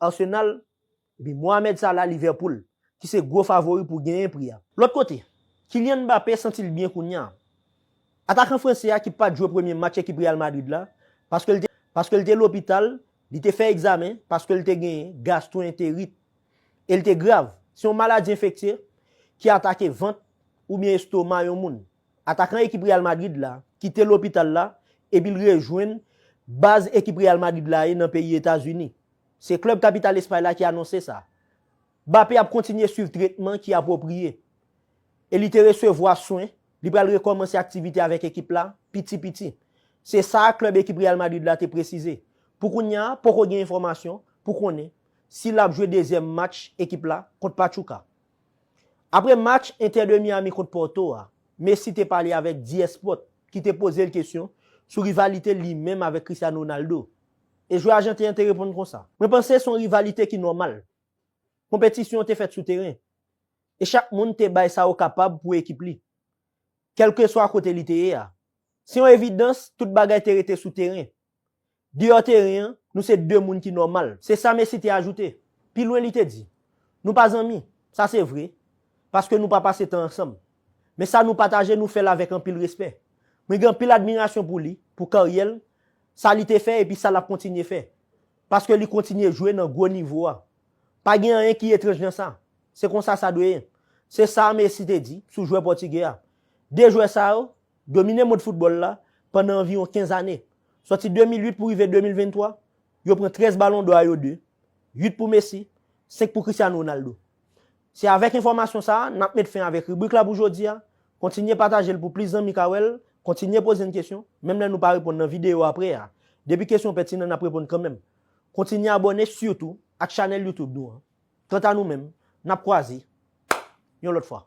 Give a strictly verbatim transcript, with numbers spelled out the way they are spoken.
Arsenal, epi Mohamed Salah Liverpool, ki se gwo favori pou genyen pri a. Lòt kote, Kylian Mbappé santi l byen kounye a. Atakan franse a ki pa t jwe premye match ekip Real Madrid la, paske l te, paske l te lopital, li te fè egzamen, paske l te genyen gastroenterit. E l te grav. Se yon maladi enfekte ki atake vant oubyen estoma yon moun. Atakan ekip Real Madrid la kite lopital la epi l rejwenn baz ekip Real Madrid la ye nan peyi Etazini. Se klèb kapital Espay la ki anonse sa. Mbappé ap kontinye swiv tretman ki apwopriye. E li te resevwa swen, li pral rekòmanse aktivite avèk ekip la piti piti. Se sa klèb ekip Real Madrid la te presize. Pou kounye a, poko gen enfòmasyon pou konnen si l ap jwe dezyèm match ekip la kont Pachuca. Apre match Inter de Miami kont Porto a, Messi te pale avèk The Sport, ki te poze l kesyon sou rivalite li menm avèk Cristiano Ronaldo. E jwè ajanten an te reponn konsa: "Mwen panse se yon rivalite ki nòmal. Konpetisyon te fèt sou teren. E chak moun te bay sa yo kapab pou ekip li, kèlkeswa kote li te ye a. Se yon evidans, tout bagay te rete sou teren. Deyò teren an, nou se de moun ki nòmal." Se sa Messi te ajoute. Pi lwen, li te di: "Nou pa zanmi, sa se vre, paske nou pa pase tan ansanm. Men sa nou pataje, nou fè l avèk anpil respè. Mwen gen anpil admirasyon pou li, pou karyè l, sa li te fè epi sa l ap kontinye fè. Paske li kontinye jwe nan gwo nivo a. Pa gen anyen ki etranj nan sa. Se konsa sa dwe ye." Se sa Messi te di sou jwè pòtigè a. De jwè sa yo domine mond foutbòl la pandan anviwon kenz ane. Sòti de mil uit pou rive de mil venntwa, yo pran trèz balon dò a yo de, uit pou Messi, senk pou Cristiano Ronaldo. Se avèk enfòmasyon sa a, n ap met fen avèk ribrik la pou jodi a. Kontinye pataje l pou plis zanmi ka wè l, kontinye poze n kesyon, menm lè nou pa reponn nan videyo apre a. Depi kesyon pètinan, n ap reponn kanmenm. Kontinye abòne, sitou ak chanèl YouTube nou an. Kanta nou menm, n ap kwaze yon lòt fwa.